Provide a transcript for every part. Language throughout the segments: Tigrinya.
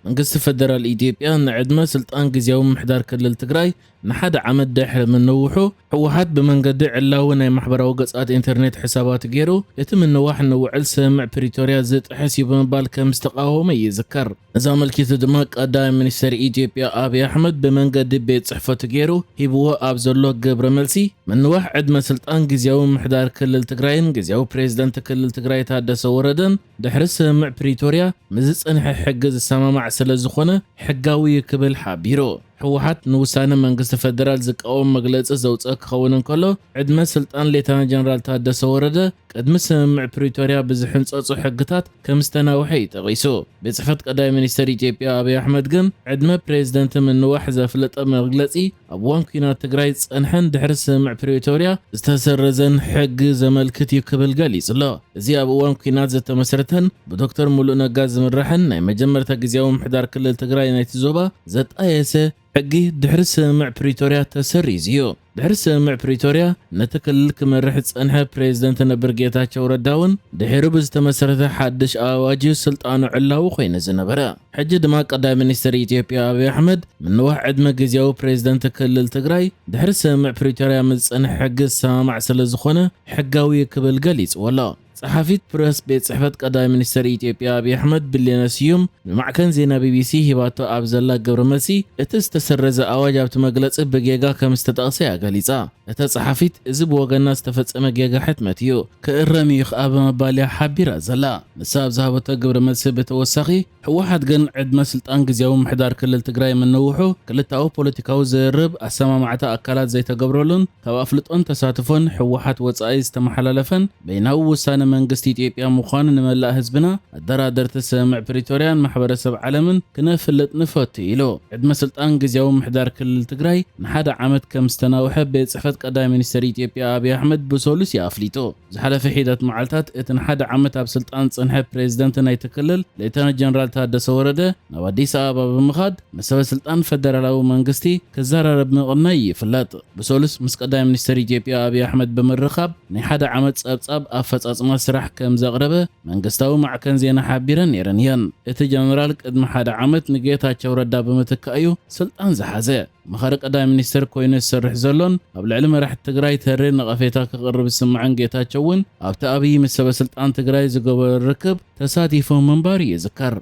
መንግስቲ ፈደራል ኢትዮጵያ ንዕድመ ስልጣን ግዜያዊ ምምሕዳር ክልል ትግራይ ንሓደ ዓመት ድሕሪ ምንውሑ፣ ህወሓት ብመንገዲ ዕላዊ ናይ ማሕበራዊ ገጻት ኢንተርኔት ሕሳባቱ ገይሩ፣ እቲ ምንዋሕ ንውዕል ስምምዕ ፕሪቶርያ ዝጥሕስ እዩ ብምባል ከም ዝተቃወመ ይዝከር። እዚ ኣመልኪቱ ድማ ቀዳማይ ሚኒስትር ኢትዮጵያ ኣብይ ኣሕመድ ብመንገዲ ቤት ጽሕፈቱ ገይሩ ሂብዎ ኣብ ዘሎ ግብረ መልሲ፣ ምንዋሕ ዕድመ ስልጣን ግዜያዊ ምምሕዳር ክልል ትግራይን ግዜያዊ ፕሬዝደንት ክልል ትግራይ ታደሰ ወረደን ድሕሪ ስምምዕ ፕሪቶርያ ምስ ዝጸንሐ ሕጊ ዝሰማማዕ ስለ ዝኾነ ሕጋዊ እዩ ክብል ሓቢሩ። ህወሓት ንውሳነ መንግስቲ ፈደራል ዝቃወም መግለጺ ዘውጽአ ክኸውን እንከሎ፣ ዕድመ ስልጣን ሌተና ጀነራል ታደሰ ወረደ ቅድሚ ስምምዕ ፕሪቶርያ ብዝሕንጸጹ ሕግታት ከም ዝተናውሐ እዩ ጠቒሱ። ቤት ጽሕፈት ቀዳማይ ሚኒስትር ኢትዮጵያ ኣብይ ኣሕመድ ግን ዕድመ ፕሬዝደንት ምንዋሕ ዘፍለጠ መግለጺ ኣብ እዋን ኲናት ትግራይ ዝጸንሐን ድሕሪ ስምምዕ ፕሪቶርያ ዝተሰረዘን ሕጊ ዘመልክት እዩ ክብል ገሊጹ ኣሎ። እዚ ኣብ እዋን ኲናት ዝተመስረተን ብዶክተር ሙሉእ ነጋ ዝምራሕን ናይ መጀመርታ ግዜያዊ ምምሕዳር ክልል ትግራይ ናይቲ ዞባ ዘጣየሰ ሕጊ ድሕሪ ስምምዕ ፕሪቶርያ ተሰሪዙ እዩ። ድሕሪ ስምምዕ ፕሪቶርያ ነቲ ክልል ክመርሕ ዝጸንሐ ፕሬዝደንት ነበር ጌታቸው ረዳ እውን ድሒሩ ብዝተመስረተ ሓድሽ ኣዋጅ እዩ ስልጣኑ ዕላዊ ኮይኑ ዝነበረ። ሕጂ ድማ ቀዳማይ ሚኒስትር ኢትዮጵያ ኣብይ ኣሕመድ ምንዋሕ ዕድመ ግዜያዊ ፕሬዝደንት ክልል ትግራይ ድሕሪ ስምምዕ ፕሪቶርያ ምስ ዝጸንሐ ሕጊ ዝሰማማዕ ስለ ዝኾነ ሕጋዊ እዩ ክብል ገሊጽዎ ኣሎ። ጸሓፊት ፕረስ ቤት ጽሕፈት ቀዳማይ ሚኒስትር ኢትዮጵያ ኣብይ ኣሕመድ ብሌነ ስዩም ንማዕከን ዜና ቢቢሲ ሂባቶ ኣብ ዘላ ግብረ መልሲ፣ እቲ ዝተሰረዘ ኣዋጅ ኣብቲ መግለጺ ብጌጋ ከም ዝተጠቕሰ እያ ገሊጻ። እታ ጸሓፊት፣ "እዚ ብወገንና ዝተፈጸመ ጌጋ ሕትመት እዩ፣ ክእረም እዩ ከኣ" ብምባል እያ ሓቢራ ዘላ። ንሳ ኣብ ዝሃበቶ ግብረ መልሲ ብተወሳኺ፣ ህወሓት ግን ዕድመ ስልጣን ግዜያዊ ምምሕዳር ክልል ትግራይ ምንውሑ ክልተኣዊ ፖለቲካዊ ዝርርብ ኣሰማማዕታ ኣካላት ዘይተገብረሉን ካብ ኣፍልጦን ተሳትፎን ህወሓት ወጻኢ ዝተመሓላለፈን በይናዊ ውሳነ መንግስቲ ኢትዮጵያ ምዃኑ ንመላእ ህዝብና፣ ኣደራደርቲ ስምምዕ ፕሪቶርያን ማሕበረሰብ ዓለምን ክነፍልጥ ንፈቱ ኢሉ። ዕድመ ስልጣን ግዜያዊ ምምሕዳር ክልል ትግራይ ንሓደ ዓመት ከም ዝተናውሐ ቤት ጽሕፈት ቀዳማይ ሚኒስትር ኢትዮጵያ ኣብይ ኣሕመድ ብሰሉስ እዩ ኣፍሊጡ። ዝሓለፈ ሒደት መዓልታት እቲ ንሓደ ዓመት ኣብ ስልጣን ዝጸንሐ ፕሬዝደንት ናይቲ ክልል ሌተና ጀነራል ታደሰ ወረደ ናብ ኣዲስ ኣበባ ብምኻድ ምስ ሰበ ስልጣን ፈደራላዊ መንግስቲ ክዘራረብ ምቕናይ ይፍለጥ። ብሰሉስ ምስ ቀዳማይ ሚኒስትር ኢትዮጵያ ኣብይ ኣሕመድ ብምርኻብ ናይ ሓደ ዓመት ጸብጻብ ኣፈጻጽማ ስራሕ ከም ዘቕረበ መንግስታዊ ማዕከን ዜና ሓቢረን ነይረን እየን። እቲ ጀነራል ቅድሚ ሓደ ዓመት ንጌታቸው ረዳ ብምትካእ እዩ ስልጣን ዝሓዘ። መኻሪ ቀዳማይ ሚኒስትር ኮይኑ ዝሰርሕ ዘሎን ኣብ ልዕሊ መራሕቲ ትግራይ ተሪር ነቐፌታ ክቕርብ ዝስምዐን ጌታቸው እውን ኣብቲ ኣብይ ምስ ሰበ ስልጣን ትግራይ ዝገበሮ ርክብ ተሳቲፉ ምንባሩ ይዝከር።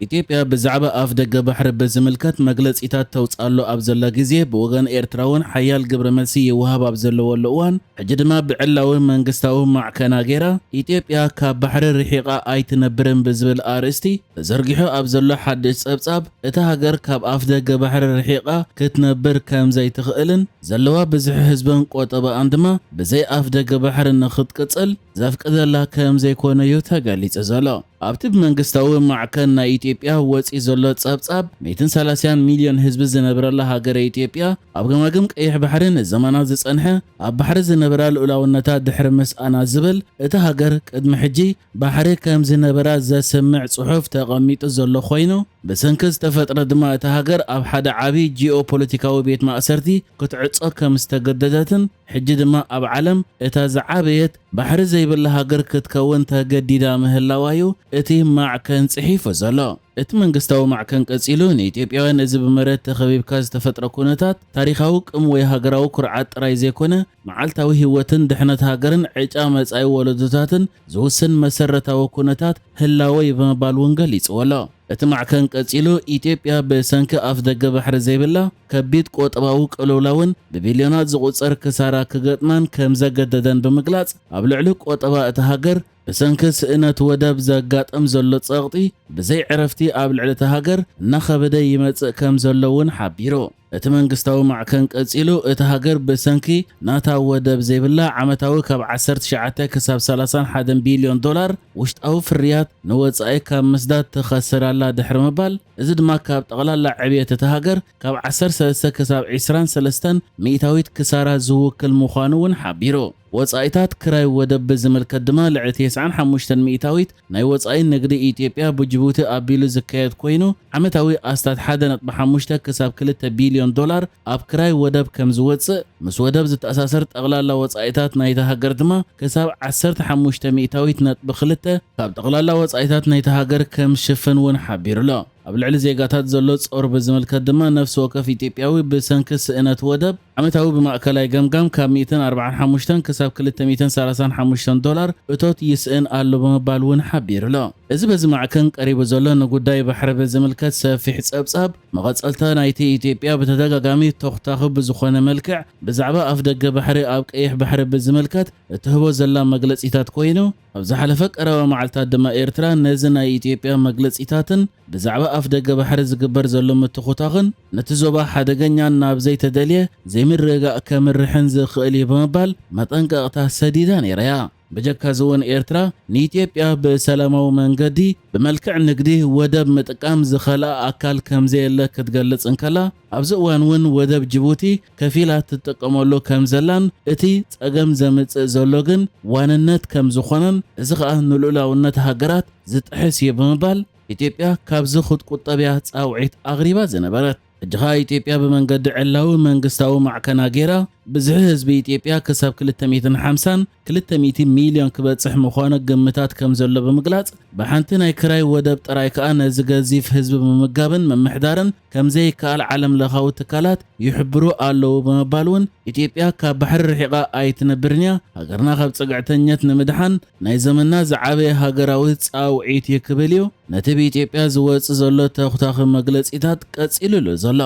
ኢትዮጵያ ብዛዕባ ኣፍ ደገ ባሕሪ ብዝምልከት መግለጺታት ተውጽኣሉ ኣብ ዘላ ግዜ፣ ብወገን ኤርትራ እውን ሓያል ግብረ መልሲ ይወሃብ ኣብ ዘለወሉ እዋን፣ ሕጂ ድማ ብዕላዊ መንግስታዊ ማዕከና ገይራ፣ ኢትዮጵያ ካብ ባሕሪ ርሒቓ ኣይትነብርን ብዝብል ኣርእስቲ ተዘርጊሑ ኣብ ዘሎ ሓድሽ ጸብጻብ፣ እታ ሃገር ካብ ኣፍ ደገ ባሕሪ ርሒቓ ክትነብር ከም ዘይትኽእልን፣ ዘለዋ ብዝሒ ህዝብን ቆጠባኣን ድማ ብዘይ ኣፍ ደገ ባሕሪ ንኽትቅጽል ዘፍቅደላ ከም ዘይኮነ እዩ ተገሊጹ ዘሎ። ኣብቲ ብመንግስታዊ ማዕከን ናይ ኢትዮጵያ ወጺኡ ዘሎ ጸብጻብ፣ ሚእትን ሰላሳን ሚልዮን ህዝቢ ዝነብረላ ሃገረ ኢትዮጵያ፣ ኣብ ገማግም ቀይሕ ባሕሪ ንዘመናት ዝጸንሐ፣ ኣብ ባሕሪ ዝነበራ ልኡላውነታ ድሕሪ ምስኣና ዝብል፣ እታ ሃገር ቅድሚ ሕጂ ባሕሪ ከም ዝነበራ ዘስምዕ ጽሑፍ ተቐሚጡ ዘሎ ኮይኑ፣ ብሰንኪ ዝተፈጥረ ድማ እታ ሃገር ኣብ ሓደ ዓቢ ጂኦፖለቲካዊ ቤት ማእሰርቲ ክትዕጾ ከም ዝተገደደትን፣ ሕጂ ድማ ኣብ ዓለም እታ ዝዓበየት ባሕሪ ዘይብላ ሃገር ክትከውን ተገዲዳ ምህላዋ'ዩ እቲ ማዕከን ጽሒፉ ዘሎ። እቲ መንግስታዊ ማዕከን ቀጺሉ፣ ንኢትዮጵያውያን እዚ ብመሬት ተኸቢብካ ዝተፈጥረ ኩነታት ታሪኻዊ ቅም ወይ ሃገራዊ ኩርዓት ጥራይ ዘይኮነ፣ መዓልታዊ ህይወትን ድሕነት ሃገርን ዕጫ መጻኢ ወለዶታትን ዝውስን መሰረታዊ ኩነታት ህላወ እዩ ብምባል እውን ገሊጽዎ ኣሎ። እቲ ማዕከን ቀጺሉ፣ ኢትዮጵያ ብሰንኪ ኣፍ ደገ ባሕሪ ዘይብላ ከቢድ ቆጠባዊ ቅልውላውን ብቢልዮናት ዝቑጸር ክሳራ ክገጥማን ከም ዘገደደን ብምግላጽ፣ ኣብ ልዕሊ ቆጠባ እታ ሃገር ብሰንኪ ስእነት ወደብ ዘጋጥም ዘሎ ጸቕጢ ብዘይ ዕረፍቲ ኣብ ልዕሊ እታ ሃገር እናኸበደ ይመጽእ ከም ዘሎ እውን ሓቢሩ። እቲ መንግስታዊ ማዕከን ቀጺሉ፣ እታ ሃገር ብሰንኪ ናታ ወደብ ዘይብላ ዓመታዊ ካብ ዓሰርተ ትሽዓተ ክሳብ ሰላሳን ሓደን ቢልዮን ዶላር ውሽጣዊ ፍርያት ንወጻኢ ካብ ምስዳድ ትኸስር ኣላ ድሕሪ ምባል፣ እዚ ድማ ካብ ጠቕላላ ዕብየት እታ ሃገር ካብ ዓሰርተ ሰለስተ ክሳብ ዕስራን ሰለስተን ሚእታዊት ክሳራ ዝውክል ምዃኑ እውን ሓቢሩ። ወጻኢታት ክራይ ወደብ ብዝምልከት ድማ ልዕሊ ተስዓን ሓሙሽተን ሚእታዊት ናይ ወጻኢ ንግዲ ኢትዮጵያ ብጅቡቲ ኣቢሉ ዝካየድ ኮይኑ፣ ዓመታዊ ኣስታት ሓደ ነጥቢ ሓሙሽተ ክሳብ ክልተ ቢልዮን ዶላር ኣብ ክራይ ወደብ ከም ዝወጽእ፣ ምስ ወደብ ዝተኣሳሰር ጠቕላላ ወጻኢታት ናይታ ሃገር ድማ ክሳብ ዓሰርተ ሓሙሽተ ሚእታዊት ነጥቢ ክልተ ካብ ጠቕላላ ወጻኢታት ናይታ ሃገር ከም ዝሽፍን እውን ሓቢሩ ኣሎ። ኣብ ልዕሊ ዜጋታት ዘሎ ጾር ብዝምልከት ድማ፣ ነፍሲ ወከፍ ኢትዮጵያዊ ብሰንኪ ስእነት ወደብ ዓመታዊ ብማእከላይ ገምጋም ካብ ሚእትን ኣርባዓን ሓሙሽተን ክሳብ ክልተ ሚእትን ሰላሳን ሓሙሽተን ዶላር እቶት ይስእን ኣሎ ብምባል እውን ሓቢሩ ኣሎ። እዚ በዚ ማዕከን ቀሪቡ ዘሎ ንጉዳይ ባሕሪ ብዝምልከት ሰፊሕ ጸብጻብ፣ መቐጸልታ ናይቲ ኢትዮጵያ ብተደጋጋሚ ተኹታኺ ብዝኾነ መልክዕ ብዛዕባ ኣፍደገ ባሕሪ ኣብ ቀይሕ ባሕሪ ብዝምልከት እትህቦ ዘላ መግለጺታት ኮይኑ፣ ኣብ ዝሓለፈ ቀረባ መዓልታት ድማ ኤርትራ ነዚ ናይ ኢትዮጵያ መግለጺታትን ብዛዕባ ኣፍደገ ባሕሪ ዝግበር ዘሎ ምትኹታኽን ነቲ ዞባ ሓደገኛን ናብ ዘይተደልየ ዘይምርግጋእ ከምርሕን ዝኽእል እዩ ብምባል መጠንቀቕታ ሰዲዳ ነይራ እያ። ብጀካዚ እውን ኤርትራ ንኢትዮጵያ ብሰላማዊ መንገዲ ብመልክዕ ንግዲ ወደብ ምጥቃም ዝኸልኣ ኣካል ከምዘየለ ክትገልጽ እንከላ፣ ኣብዚ እዋን እውን ወደብ ጅቡቲ ከፊላ ትጥቀመሉ ከም ዘላን እቲ ጸገም ዘምጽእ ዘሎ ግን ዋንነት ከም ዝኾነን፣ እዚ ኸኣ ንልኡላውነት ሃገራት ዝጥሕስ እዩ ብምባል ኢትዮጵያ ካብዚ ክትቁጠብ እያ ጻውዒት ኣቕሪባ ዝነበረት። ሕጂ ኸኣ ኢትዮጵያ ብመንገዲ ዕላዊ መንግስታዊ ማዕከና ገይራ ብዝሒ ህዝቢ ኢትዮጵያ ክሳብ ክልተ ሚእትን ሓምሳን ክልተ ሚእቲ ሚልዮን ክበጽሕ ምዃኑ ግምታት ከም ዘሎ ብምግላጽ፣ ብሓንቲ ናይ ክራይ ወደብ ጥራይ ከኣ ነዚ ገዚፍ ህዝቢ ምምጋብን ምምሕዳርን ከም ዘይከኣል ዓለም ለኻዊ ትካላት ይሕብሩ ኣለዉ ብምባል እውን፣ ኢትዮጵያ ካብ ባሕሪ ርሒቓ ኣይትነብርን እያ፣ ሃገርና ካብ ጽግዕተኝነት ንምድሓን ናይ ዘመንና ዝዓበየ ሃገራዊ ጻውዒት እዩ ክብል እዩ ነቲ ብኢትዮጵያ ዝወጽእ ዘሎ ተኹታኺ መግለጺታት ቀጺሉሉ ዘሎ።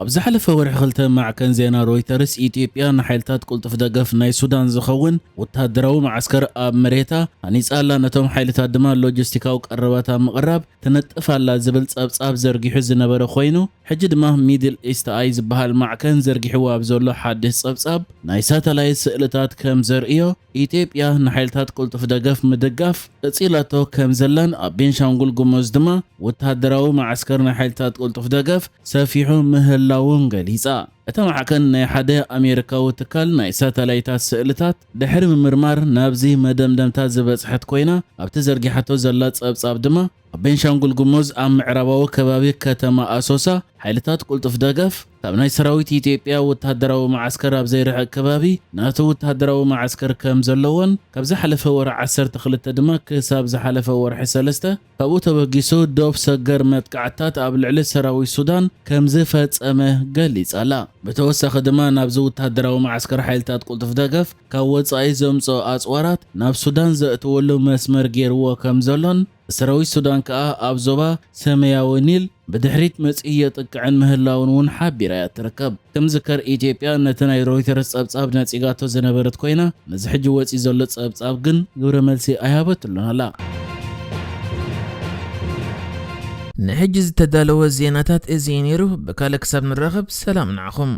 ኣብ ዝሓለፈ ወርሒ ክልተ ማዕከን ዜና ሮይተርስ፣ ኢትዮጵያ ንሓይልታት ቅልጡፍ ደገፍ ናይ ሱዳን ዝኸውን ወታደራዊ መዓስከር ኣብ መሬታ ሃኒጻ ኣላ፣ ነቶም ሓይልታት ድማ ሎጂስቲካዊ ቀረባት ኣብ ምቕራብ ትነጥፍ ኣላ ዝብል ጸብጻብ ዘርጊሑ ዝነበረ ኮይኑ፣ ሕጂ ድማ ሚድል ኢስት ኣይ ዝበሃል ማዕከን ዘርጊሕዎ ኣብ ዘሎ ሓድሽ ጸብጻብ፣ ናይ ሳተላይት ስእልታት ከም ዘርእዮ፣ ኢትዮጵያ ንሓይልታት ቅልጡፍ ደገፍ ምድጋፍ ቀጺላቶ ከም ዘላን ኣብ ቤንሻንጉል ጉሙዝ ድማ ወታደራዊ መዓስከር ናይ ሓይልታት ቅልጡፍ ደገፍ ሰፊሑ ምህላውን ገሊጻ። እታ ማዕከን ናይ ሓደ ኣሜሪካዊ ትካል ናይ ሳተላይታት ስእልታት ድሕሪ ምምርማር ናብዚ መደምደምታ ዝበጽሐት ኮይና፣ ኣብቲ ዘርጊሓቶ ዘላ ጸብጻብ ድማ ኣብ ቤንሻንጉል ጉሙዝ ኣብ ምዕራባዊ ከባቢ ከተማ ኣሶሳ ሓይልታት ቅልጡፍ ደገፍ ካብ ናይ ሰራዊት ኢትዮጵያ ወታደራዊ መዓስከር ኣብ ዘይርሕቕ ከባቢ ናቱ ወታደራዊ መዓስከር ከም ዘለዎን፣ ካብ ዝሓለፈ ወርሒ ዓሰርተ ክልተ ድማ ክሳብ ዝሓለፈ ወርሒ ሰለስተ ካብኡ ተበጊሱ ዶብ ሰገር መጥቃዕትታት ኣብ ልዕሊ ሰራዊት ሱዳን ከም ዝፈጸመ ገሊጻ ኣላ። ብተወሳኺ ድማ ናብዚ ወታደራዊ መዓስከር ሓይልታት ቅልጡፍ ደገፍ ካብ ወጻኢ ዘምጽኦ ኣጽዋራት ናብ ሱዳን ዘእትወሉ መስመር ገይርዎ ከም ዘሎን፣ ሰራዊት ሱዳን ከኣ ኣብ ዞባ ሰማያዊ ኒል ብድሕሪት መጺኡ የጥቅዕን ምህላውን እውን ሓቢራ እያ ትርከብ። ክምዝከር፣ ኢትዮጵያ ነቲ ናይ ሮይተርስ ጸብጻብ ነጺጋቶ ዝነበረት ኮይና፣ ነዚ ሕጂ ወጺኡ ዘሎ ጸብጻብ ግን ግብረ መልሲ ኣይሃበትሉን ኣላ። ንሕጂ ዝተዳለወ ዜናታት እዚ እዩ ነይሩ። ብካልእ ክሳብ ንራኸብ፣ ሰላም ንዓኹም።